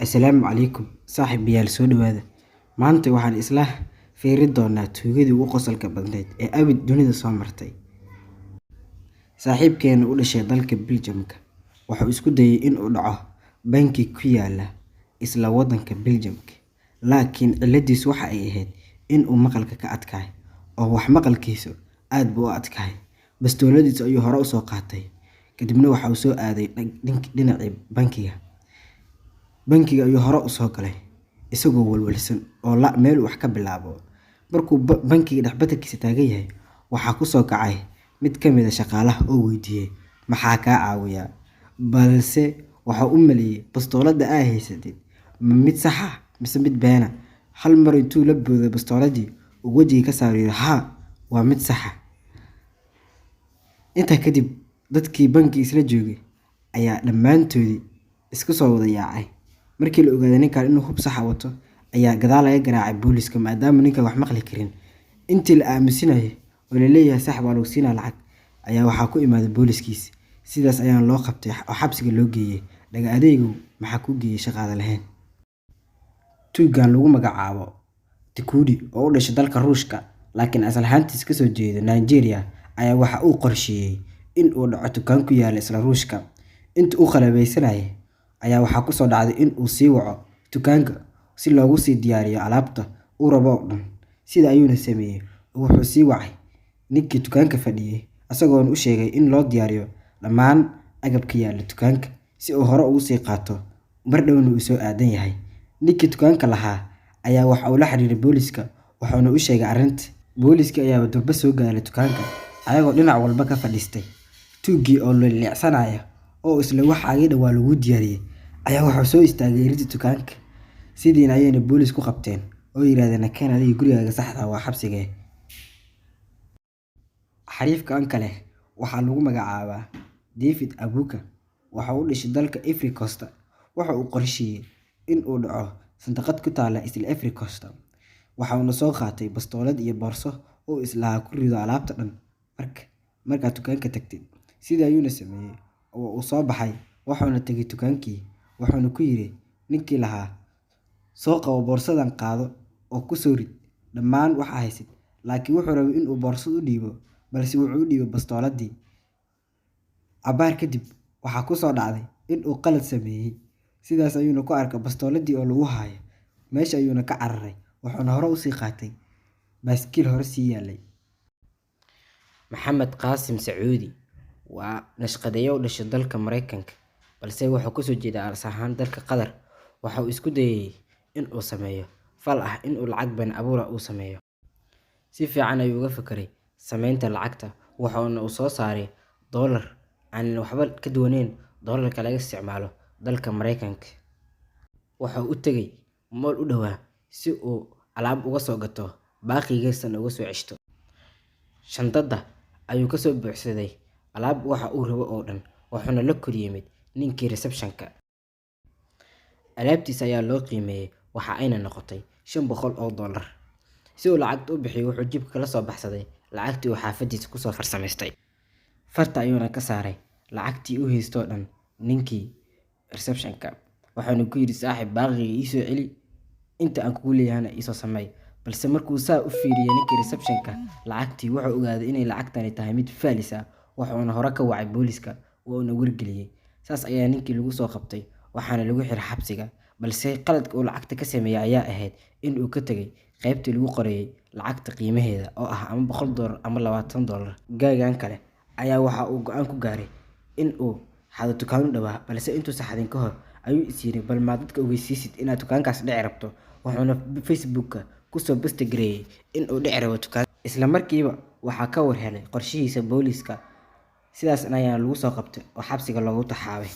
Assalaamu calaykum saaxiibayaal, soo dhawaada. Maanta waxaan isla fiirin doonaa tuugadii ugu qosolka badneyd ee abid dunida soo martay. Saaxiibkeena u dhashay dalka Belgium-ka wuxuu isku dayay in uu dhaco bangi ku yaalla isla waddanka Belgium-ka, laakiin cilladiisu waxa ay ahayd in uu maqalka ka adkaay oo wax maqalkiisu aad buu u adkaay. Bastooladiisa ayuu hore u soo qaatay, kadibna waxa uu soo aaday dhinacii bangiga. Bangiga ayuu hore u soo galay isagoo walwalsan oo la meel wax ka bilaabo. Markuu bangiga dhex bartankiisa taagan yahay, waxaa ku soo kacay mid ka mid ah shaqaalaha oo weydiiyay, "Maxaa kaa caawiya?" Balse waxa uu u maleeyay, "Bastooladda aa haysatid ma mid sax ah mise mid been ah?" Hal mar intuu la booday bastooladii uu wajiga ka saaray, "Haa, waa mid sax ah." Intaa kadib, dadkii bangiga isla joogay ayaa dhammaantoodii isku soo wada yaacay. Markii la ogaaday ninkan inuu hub sax ah wato, ayaa gadaal laga garaacay booliska, maadaama ninkan wax maqli karin. Intii la aamusinayay oo la leeyahay, "Sax baa lagu siinaa lacag," ayaa waxaa ku imaaday booliskiis. Sidaas ayaana loo qabtay oo xabsiga loo geeyay. Dhaga adeegow, maxaa kuu geeyay shaqada lahayn? Tuuggan lagu magacaabo Tikudi oo u dhashay dalka Ruushka laakiin asal ahaantiisa ka soo jeeda Nigeria ayaa waxa uu qorsheeyay in uu dhaco dukaan ku yaalla isla Ruushka. Intii uu qalabeysanayay ayaa waxaa ku soo dhacday in uu sii waco dukaanka si loogu sii diyaariyo alaabta uu rabo oo dhan. Sida ayuuna sameeyay oo wuxuu sii wacay ninkii dukaanka fadhiyay, isagoona u sheegay in loo diyaariyo dhammaan agabka yaalla dukaanka si uu hore ugu sii qaato, mar dhowna uu soo aadan yahay. Ninkii dukaanka lahaa ayaa waxa uu la xiriiray booliska, wuxuuna u sheegay arrinta. Booliskii ayaaba durba soo gaaray dukaanka, ayagoo dhinac walba ka fadhiistay. Tuuggii oo liicsanaya oo isla waxaagii dhan waa lagu diyaariyay ayaa wuxuu soo istaagay iridda dukaanka. Sidiina ayayna boolis ku qabteen oo yiraahdeen, "Nakeen, adiga gurigaaga saxda waa xabsigee." Xariifkan kale waxaa lagu magacaabaa David Abuka. Waxa uu u dhashay dalka Ivory Coast. Waxa uu qorsheeyay in uu dhaco sandaqad ku taalla isla Ivory Coast. Waxa uuna soo qaatay bastoolad iyo boorso oo is lahaa ku rido alaabta dhan markaad dukaanka tagtid. Sidii ayuuna sameeyay oo uu soo baxay, wuxuuna tagay dukaankii, wuxuuna ku yiri ninkii lahaa, "Soo qabo boorsadan, qaado oo ku soo rid dhammaan waxa haysid." Laakiin wuxuu rabay in uu boorsada u dhiibo, balse wuxuu u dhiibay bastooladii. Cabaar kadib waxaa ku soo dhacday in uu qalad sameeyay. Sidaas ayuuna ku arkay bastooladii oo lagu hayo. Meesha ayuuna ka cararay, wuxuuna hore u sii qaatay baaskiil hore sii yaalay. Maxamed Qaasim Sacuudi waa nashqadeeye u dhashay dalka Mareykanka, balse wuxuu kasoo jeedaa asal ahaan dalka Qatar. Waxa uu isku dayay in uu sameeyo fal ah in uu lacag been abuur ah uu sameeyo. Si fiican ayuu uga fekeray samaynta lacagta, wuxuuna uu soo saaray dollar aan waxba ka duwaneyn dollarka laga isticmaalo dalka Mareykanka. Waxa uu u tagay mall u dhowaa si uu alaab uga soo gato, baaqigiisana uga soo ceshto. Shandada ayuu ka soo buuxsaday alaab waxa uu rabo oo dhan, wuxuuna la kor yimid ninkii reception-ka. Alaabtiisa ayaa loo qiimeeyay, waxa ayna noqotay $500. Si uu lacagta u bixiyo, wuxuu jibka kala soo baxsaday lacagtii uu xaafadiisa ku soo farsamaystay. Farta ayuuna ka saaray lacagtii uu haysto dhan ninkii reception-ka, waxaana ku yiri, "Saaxiib, baaqiga ii soo celi, inta aan kugu leeyahayna ii soo sameey." Balse markuu saa u fiiriyay ninkii reception-ka lacagtii, wuxuu ogaaday inay lacagtani tahay mid faalis ah, wuxuuna hore ka wacay booliska, wuuna wargeliyay. Saas ayaa ninkii lagu soo qabtay, waxaana lagu xiray xabsiga. Balse qaladka uu lacagta ka sameeyay ayaa ahayd in uu ka tagay qaybtii lagu qorayay lacagta qiimaheeda oo ah ama $100 ama $20. Gaagan kale ayaa waxa uu go'aan ku gaaray in uu xado dukaan u dhowaa, balse intuusan xadin ka hor ayuu is yiri, "Bal maad dadka ogeysiisid inaad dukaankaas dhici rabto?" Wuxuuna Facebook-ka kusoo post gareeyay in uu dhici rabo dukaan. Isla markiiba waxaa ka war helay qorshihiisa booliska, sidaas ayaana lagu soo qabtay oo xabsiga loogu taxaabay.